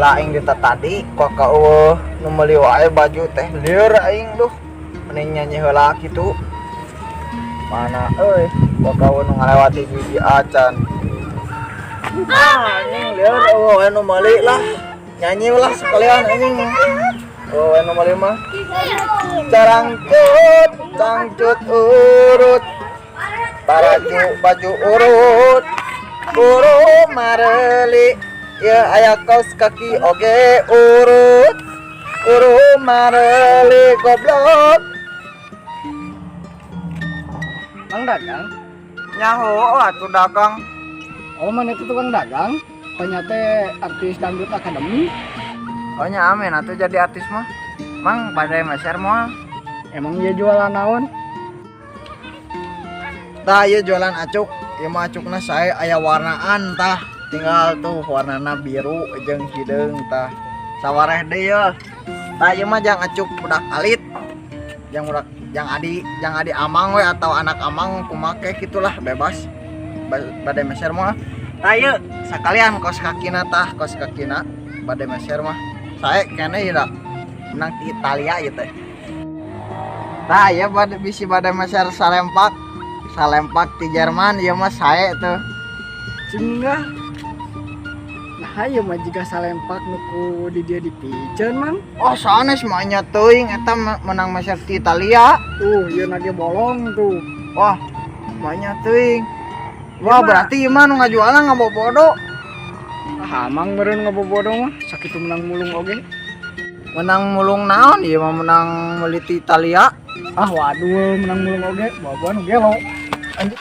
Heula aing di tadi kok ka eueuh nu meuli wae baju teh, lieur aing. Duh, mending nyanyi heula kitu. Mana euy, kok ka eueuh nu ngalewati hiji acan. Ah, anjing, lieur, eueuh nu meuli lah. Nyanyi lah sekalian, anjing. Oh, nu meuli mah. Carangcut, cangcut urut. Baju baju urut. Buru mareli. Ya, aya kaos kaki oge urut. Buru mareli, goblok. Mang dagang? Nyaho atuh dagang. Oh, mana itu tukang dagang? Ternyata artis dangdut akademi. Oh nya, amin atuh jadi artis mah. Mang, pada meser moal? Emang dia jualan naon? Tah, ieu jualan acuk. Ieu mah acukna sae, aya warnaan tah. Tinggal tuh warnana biru jeung hideung tah. Sawareh deui ye. Tah, ieu mah jang acuk budak alit. Jang budak, jang adi amang we atau anak amang kumake gitulah, bebas. Bade meser mah. Tah, ieu sakalian kos kakina tah, kos kakina bade meser mah. Sae keneh ieu da. Menang ti Italia ieu teh. Tah, ieu bade bisi bade meser salempak. Salempak ti Jerman ieu mah, sae tuh. Cingah. Nah, ieu mah jiga salempak nu ku di dia dipiceun, Mang. Oh, sanes mah, nya teuing, eta menang meser ti Italia. Tuh, ieu nage bolong tuh. Wah, banyak teuing. Wah, Ieu mah. Berarti ieu mah nu ngajualna ngabobodo. Ah, amang meureun ngabobodo mah, sakitu menang mulung oge. Menang mulung naon, ieu mah menang meuli ti Italia. Ah, waduh, menang mulung oge, bawa nu gelo. Anjing.